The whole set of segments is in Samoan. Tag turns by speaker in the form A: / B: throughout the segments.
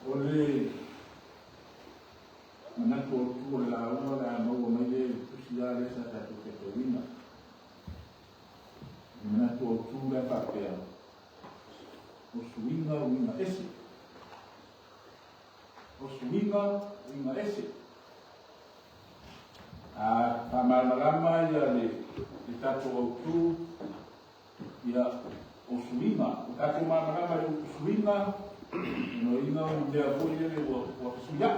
A: O le manatu autu o le lauga o le a maua mai lea i le tusi lava lea sa tatou faitauina. O le manatu autu lea faapea, o suiga uiga ese. O suiga uiga ese. A faamalamalama ia le tatou autu Ia, o suiga, ua tatou malamalama i le upu suiga, lona uiga o ni mea foi lele ua fesuiai.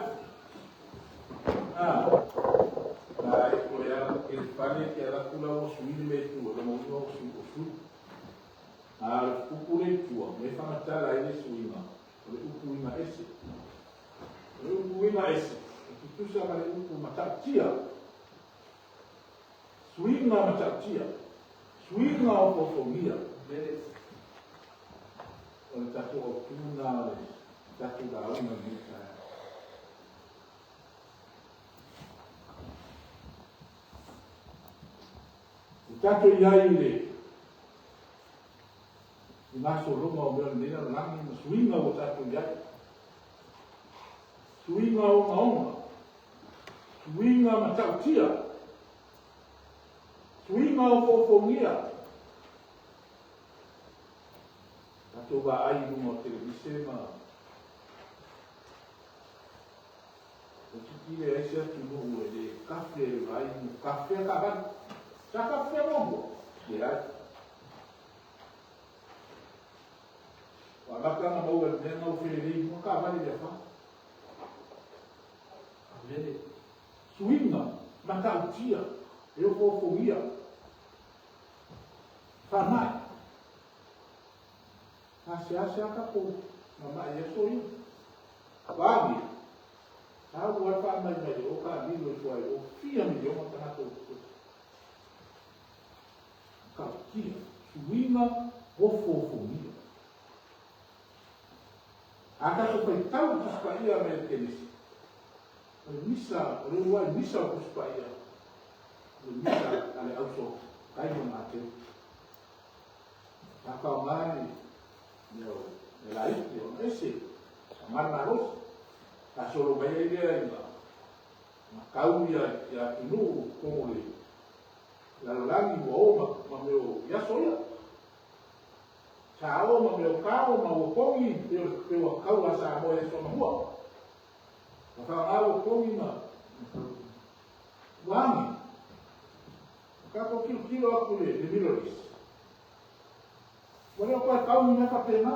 A: A, a e toe ala e le fale e te alu atu la ua sui le mea i tua, lona uiga ua sui, ua sui. A o le upu lea i tua, mea e faamatala ai le suiga, o le upu uiga ese. O le upu uiga ese, e tutusa ma le upu matautia. Suiga matautia, suiga ofoofogia. O le tatou autu lena o le tatou lauga i lenei taeao. Ua tatou i ai i le gasologa o mea o lenei lalolagi ma suiga ua tatou i ai. Suiga ogaoga, Suiga matautia. Suiga ofoofogia. Tatou vaai i luga o televise ma toeitiiti leai se atunuu e le kafe e vaai mo kafea taavale. Sa kafea muamua? Leai. Ua amata ona maua e le mea na ua felelei i luga taavale i le afa. Amene. Suiga matautia e ofoofogia. Faamai. Sa seasea tatou mamai i aso ia. Vaagi. Sa ua ai faamai mai o taamilo ifo ai o fia miliona tagata ua totogi. Matautia. Suiga ofoofogia. A tatou faitau i Tusi Paia mai le Kenesi, o le misa, o le uluai misa o Tusi Paia, o le misa a le auso tai o Mateu. Sa faaaoga ni mea o mea laiti, ona ese, faaaoga le malosi. Faasolo mai ai lea ina tau ia atunuu totonu o le lalolagi ua o ma mea o i aso ia. Sa o ma mea o kao ma ua kogi pe ua kau a Samoa i aso anamua. Ua faaaoga ua kogi ma ua agi. Ua tatou tilotilo atu i le Middle East. Ua le o toe kau ni mea faapena.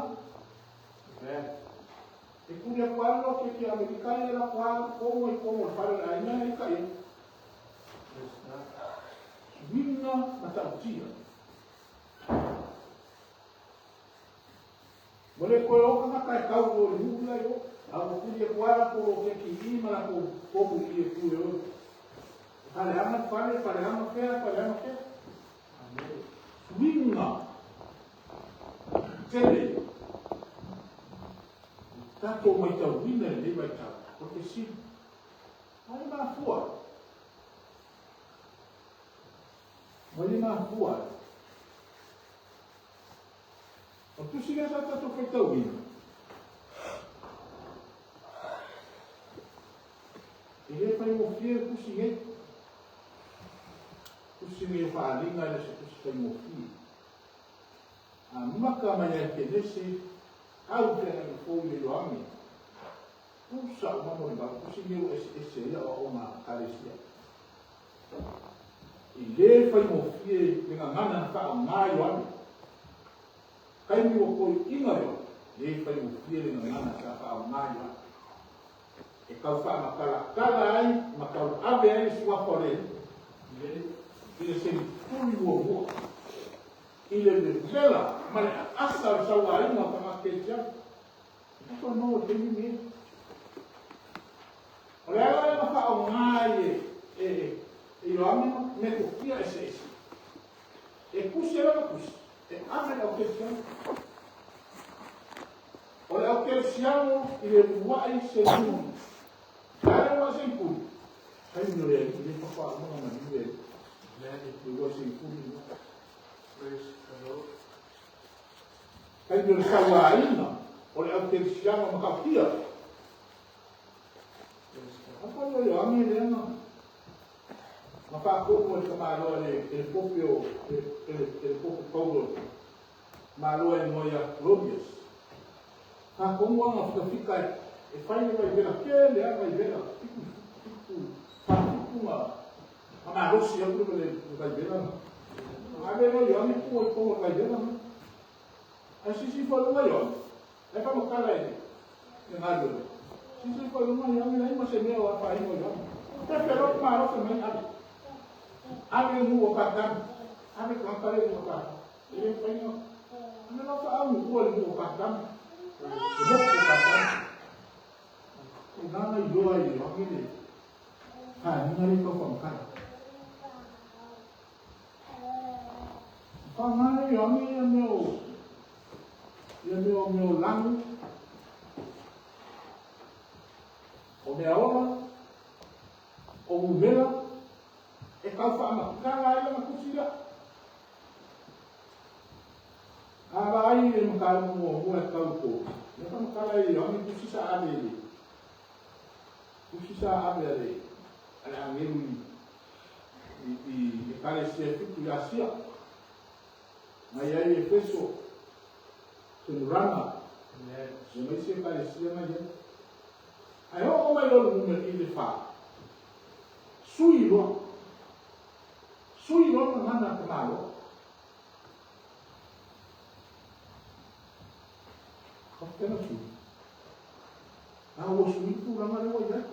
A: E tuli atu lava le loke ki Amerika ia lako lava kogo i totonu o le fale o le aiga ia ita i ai. Suiga matautia. Ua le toe o tagata e tau i o i le nuu la i o, a ua tuli atu lava latou loketi i i ma latou pomu i i e tu e o. E faleaga le fale, faleaga fea, faleaga fea. Suiga tele tatou maitauina i lenei vaitau, o le fesili, ai mafua? Ua le mafua ai. O le tusi lea sa tatou faitauina, e le faigofie le tusi nei. Tusi nei o faaaliga e le o se tusi faigofie. Amata mai ai Kenese, au feagaiga fou i le Ioane. Pusa uma molimau, tusi nei ua eseese ai aoaoga a Ekalesia. E le faigofie le gagana na faaaoga Ioane. Taimi ua toeaina Ioane, le faigofie le gagana sa faaaoga Ioane. E tau faamatalatala ai ma tau ave ai le suafa o le Alii i le seneturi muamua, i le vevela ma le aasa o le sauaina o tagata kerisiano. Tatou maua i le taimi lenei. O le ala lea na faaaoga ai e Ioane metotia eseese. E tusi e lana tusi, e ave i le aukerisiano. O le aukerisiano i le uluai seneturi. Le a le uluai seneturi? Taimi o le Alii lea faatoa uma ona maliu le Alii. Le uluai seneturi lena. Taimi o le sauaina o le aukerisiano matautia. mai o Ioane lea na na faatomu e le tamaloa i le telekope o telekope Paulo malo e igoa ia Claudius. Faatomu ana fikafika e fai le vaivela tele lava vaivela fitu fitu fafitu na na malosi atu le vaivela na. Ave loa Ioane tuu i totonu o le vaivela na. Ae sisi foi luga Ioane. Ae faamatala i le galuega. Sisi foi luga Ioane, leai ma se mea o afaina o Ioane. Pepe loa le malo fai mai ave. Ave le nuu o Patani. Ave tagata le nuu o Patani. E le mafai ona. Ave loa faaaunuua le nuu o Patani. Le motu o Patani. O na iloa i Ioane le faaaliga lea tau faamatala. Faaaoga lea Ioane ia mea o ia mea o mea o lanu, o mea ola, o numera, e tau faamatala ai lana tusi lea. A vaai i le mataupu muamua e tau i lea faamatala e Ioane tusi sa ave i le tusi sa ave a le a le agelu i i i Ekalesia e fitu i Asia. Mai ai Efeso, Semurana, ia ma isi Ekalesia na i ai. Ae oo mai loa le numera i le fa, sui loa. Sui loa le gagana a tamaloa. Faapena sui. A ua sui tulaga lea ua i ai.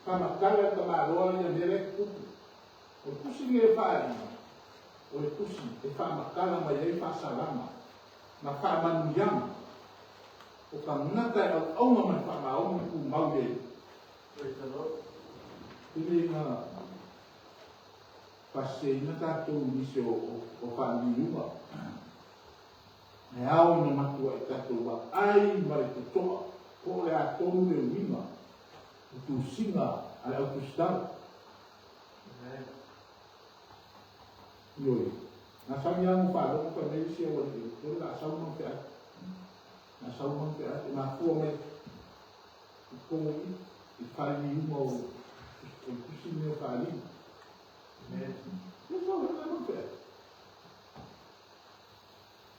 A: Faamatala e tamaloa ia mea lea e tutupu. O le tusi lenei o Faaaliga, o le tusi e faamatala mai ai faasalaga ma faamanuiaga o tagata e auauna ma le faamaoni tumau i le Atua. E le na faaseseina tatou i nisi o faaliliuga, ae ao ina matuai tatou vaai ma le totoa po o le a tonu le uiga o tusiga a le au tusitala. Ioe. Na sau ia mo faalogo fai mai isi au alii o le a sau ma feai. Na sau ma feai e mafua mai i totonu i i faaliliuga o o le tusi lenei o Faaaliga. Ia sau le ma feai.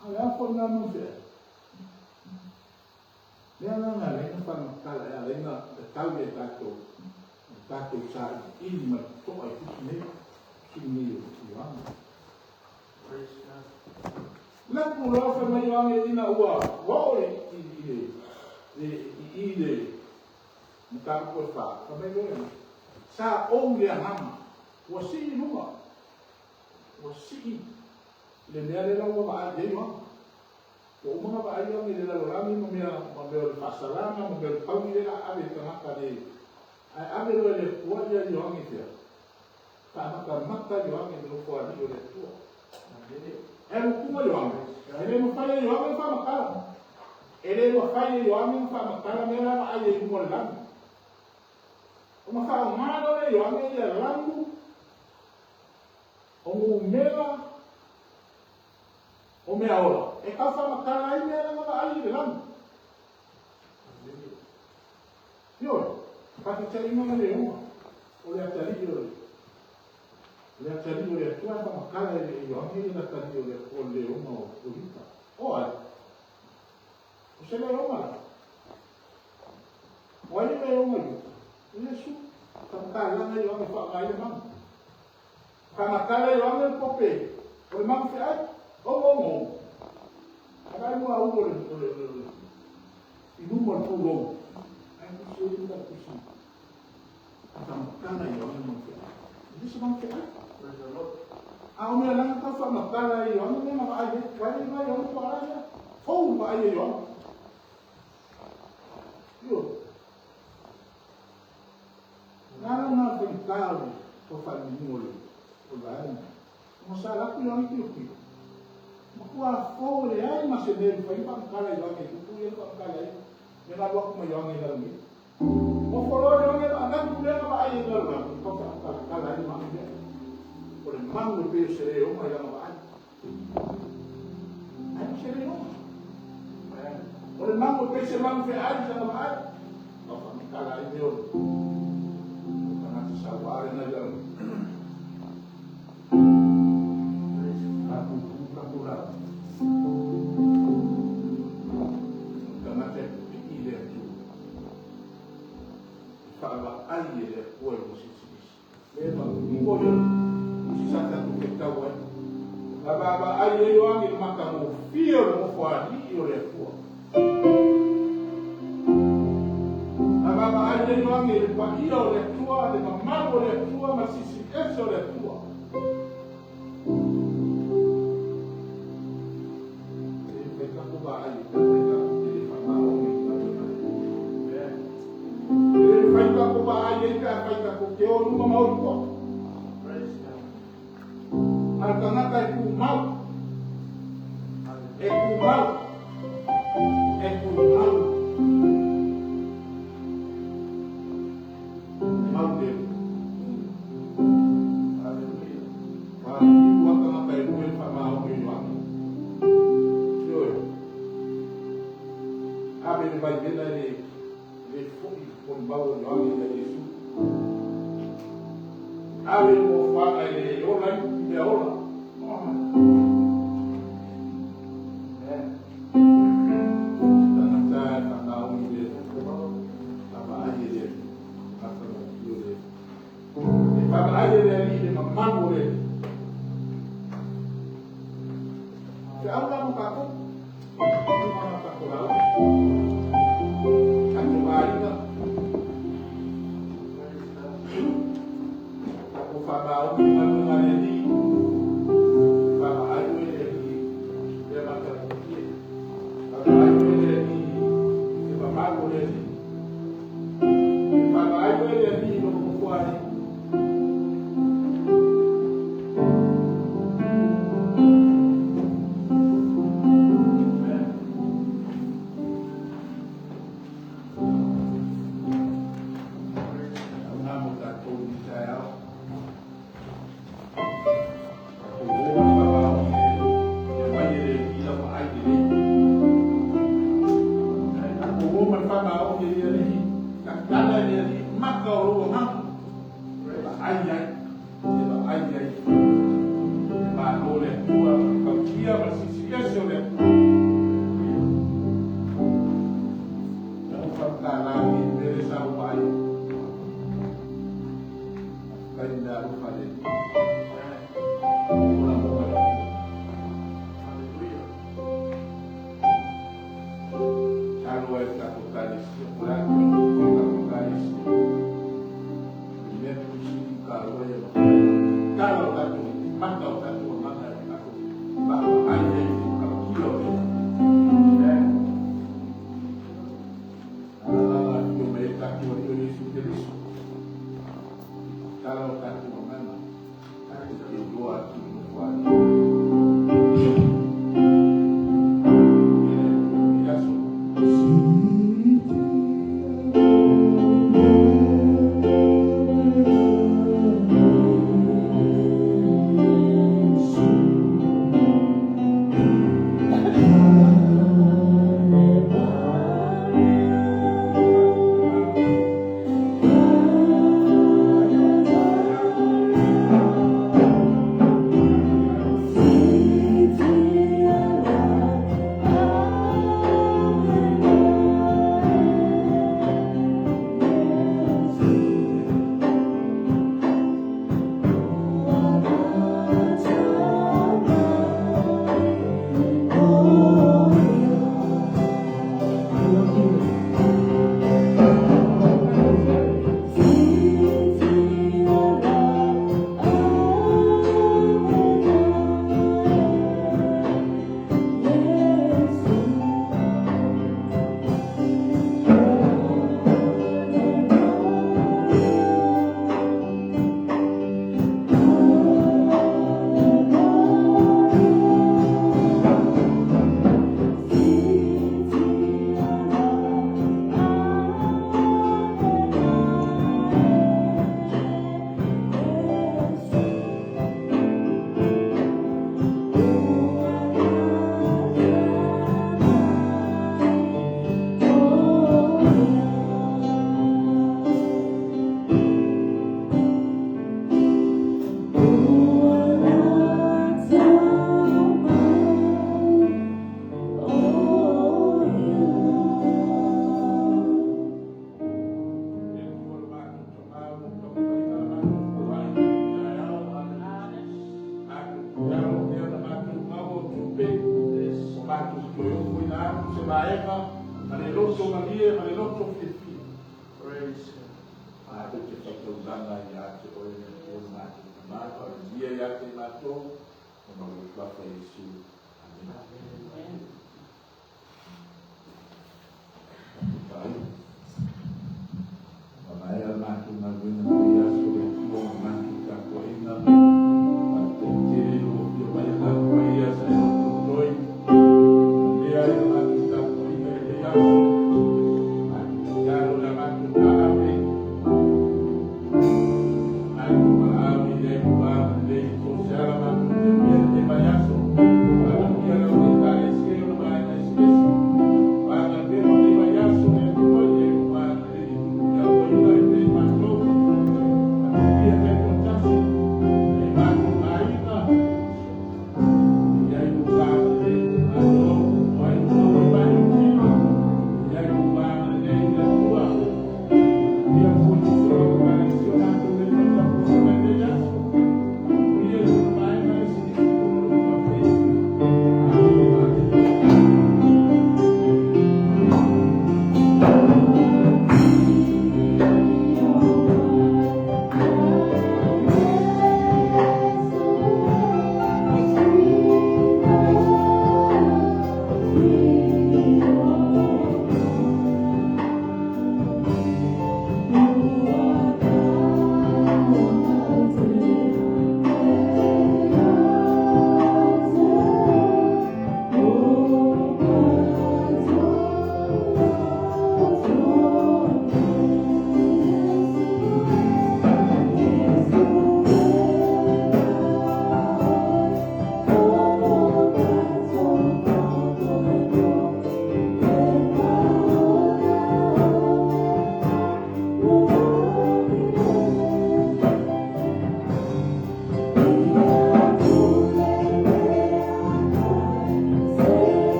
A: A le a foi na ma feai. Mea la na ala ai ona faamatala e ala ai ona tatau ia tatou ona tatou sailiili ma le totoa i tusi nei, tusi nei o Ioane. Lapu loa fai mai Ioane ina ua oo i i i i i le mataupu e fa, fai mai loa sa ou le agaga, ua sii i luga, ua sii le mea lea la ua vaai i ai Ioane. Ua uma ona vaai ane i le lalolagi ma mea, ma mea o le faasalaga, ma mea o le pauli lea a ave i tagata le, ae ave loa e le Atua ia Ioane i fea? Faamatamata Ioane i le Nofoalii o le Atua. E alu tua Ioane, e le mafai e Ioane ona faamatala. E le mafai e Ioane ona faamatala mea la vaai ai i luga o le lagi. Ona faaaoga loa lea e Ioane ia lanu o numera O mea ola, e tau faamatala ai mea lana vaai i le lagi. Ioe, faataitaiga na le uma, o le atalii o le le atalii o le Atua e faamatala e le Ioane ia le atalii o le o le leoga o o Iuta. O ai? O se leoga la? O ai le leoga Iuta? O Iesu. Faamatalaga Ioane faaaoga ai le magu. Faamatala Ioane le pope o le magu feai, ou ou ou. Ae vaai mua ulu o le o le o le i luma o le pulou. Ae tusi ai le tusi. Faamatala Ioane magu feai. E le se magu feai. A o mea lana tau faamatala e Ioane mea na vaai ai. Vaai ai vaai Ioane po ala lea. Fou vaai e Ioane. Io. Na lana faigata o le tau faaliliuga o le o le vaega lenei. Ona sa alu atu Ioane tilotilo, matua fou e leai ma se mea e mafai ona faamatala i Ioane i upu ia na faamatala ai mea na alu atu ma Ioane i lalo nei. Nofo loa Ioane ma manatu lea na vaai ai i lalolagi, tau faamatalatala ai le manu lea. O le manu e pei o se leoga i lana vaai. Ai ma se leoga. O le manu e pei se manu feai i lana vaai. Tau faamatala ai mea o le Sauā lena i lalo. Faapupuu tatou lauga. O le tagata e pipii i le Atua, e faavaai e le Atua i lona silisili ese. Le manino ia tusi sa tatou faitau ai. Na vaavaai ai Ioane i le matagofie o le nofoalii o le Atua. Na vaavaai ai Ioane i le paia o le Atua, le mamalu o le Atua ma le silisili ese o le Atua. E fai tatou vaai i tatou te le faamaoni i galuega lea. E le mafai tatou vaai ai pe afai tatou te o i luma ma o i tua. A o le tagata e tumau, e tumau, e tumau. Mau le Ua fiu lava tagata e lue le faamaoni o Ioane. Ioe. Ave le vaivela e le le foi molimau o Ioane ia Iesu. Ave le mofoaga e le ola i mea ola. Tagata e faamaoni le vaavaai e le matagofie o le E vaavaai e le Alii i le mamalu o le Alii. Feau la mo tatou. Uma ona tatou lauga. Tatou aiga. Tatou faamaoni i galuega a le Alii. Vaavaai oe e le Alii mea matagofie. Vaavaai oe e le Alii i le mamalu o le Alii. Vaavaai oe e le Alii i lona nofoalii. Auna mo tatou i taeao. Tatou o ma le faamaoni e aumai e le Alii lau vaai lelei. Tatou o ma le faamaoni e le Alii, tatala e le Alii maka o lou agaga. E vaai ai, e vaai ai. E malo le Atua ma le tautia ma le silisili ese o le Atua. Na ou faamatala i le mea lea sa ou vaai. Faafetai i le alofa a le Alii. Ola mo le Atua. Talo ai le tatou Ekalesia, po o le a le tatou Ekalesia. O le mea pito sili ona taua ia mafai ona tatala o tatou maka o tatou agaga e tatou vaavaai ai i le matautia o le Alii. Alaala afio mai ai tatou Alii o Iesu Keriso. Tatala o tatou agaga, tatou te iloa atu i le nofoalii. E aso. malie ma le loto fiafia.
B: Praise Him.
A: Matou te faitaulaga ia te Oe le Atua lo matou Tama, faamanuia ia te matou, ona o lou Suafa Iesu. Amene.
B: Amen.